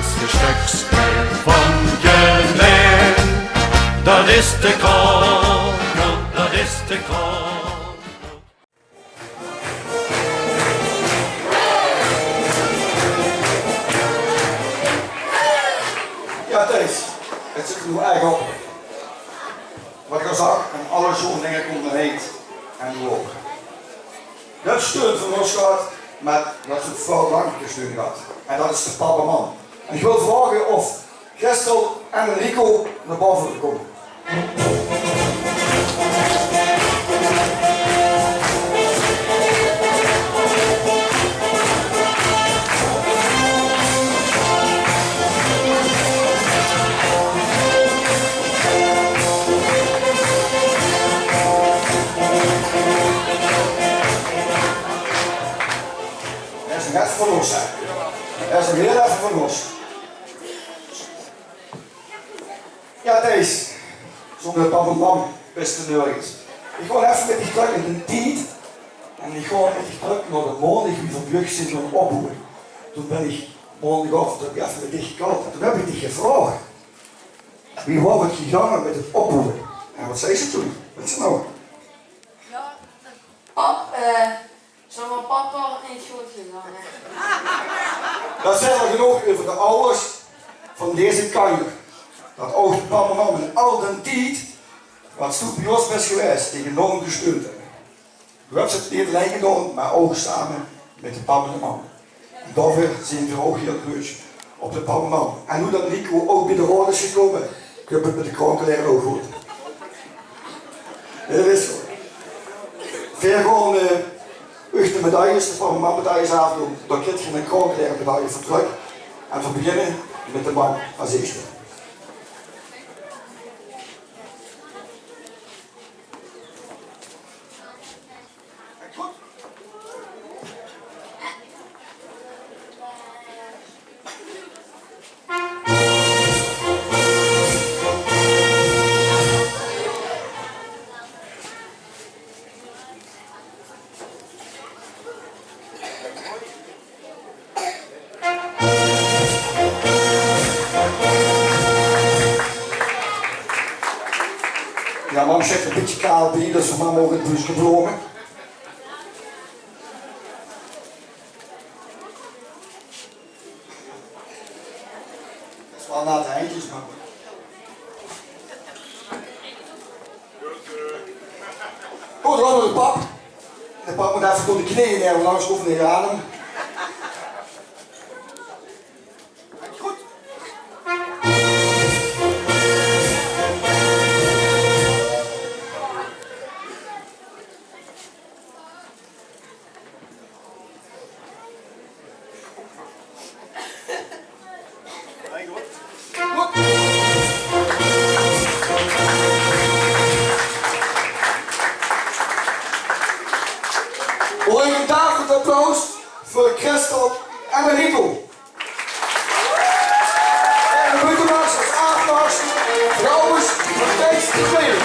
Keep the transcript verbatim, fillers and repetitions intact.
Stökske van Gelaen, dat is de kakel, dat is de kakel. Jao, Thijs, het zit er noe eigelik op. Wat ich al zag, en alle sjoon dinger kómme van heet en noe ouch. Det steunt van ós gehad, mer det is väöl belangriker steun gehad. En det is de pap en mam. En ich wil vraoge of Christel en Rico nao bove wille kómme. Det is nog effe van ós, hè. Det is nog hiel effe van ós. Jao, Thijs, zónger pap en mam bis se nörges. Ich gaon effe mit dich trök in d'n tied. En ich gaon mit dich trök nao de maondig wie veer bie uch zeen gaon opboewe. Toen bin ich maondigaovend, höb ich effe mit dich gekald. En toen höb ich dich gevraog: wie waor 't gegange mit 't opboewe? En wat zag se toen? Wèts se 't nog? Jao, pap, eh, zónger pap waor 't neet good gegange. Det zaet al genóg euver de awwers van deze kanjer. Det ouch de pap en mam in al d'n tied, wat se bie ós bis gewaes, dich enorm gesteund höbbe. Doe höbs 't neet allein gedaon, mer ouch same mit de pap en de mam. En daoveur zeen veer ouch hiel gruuetsj op de pap en mam. En noe det Nico ouch bie de raod is gekómme, kump 't mit de kraonkelaer ouch good. Jao, det is zoe. Veer gaon, eh, uch de medailles, de pap en mam medailles aafdoon. Dan kriet geer ein kraonkelaer medaille veur trök. En veer beginne mit de mam es ierste. Jao, mam zit 'n bietje kaal bie, dus veer mam ouch 'n buske blome. Det is waal natte hendjes, mer good. Good, dan nao de pap. De pap mót effe tot de kneje neer, want angers kump 'r neet aan. Good. Maag ich ein daverend applaus veur Christel en Rico. En de buutemars es aafmars veur de awwers van Thijs de Twiede.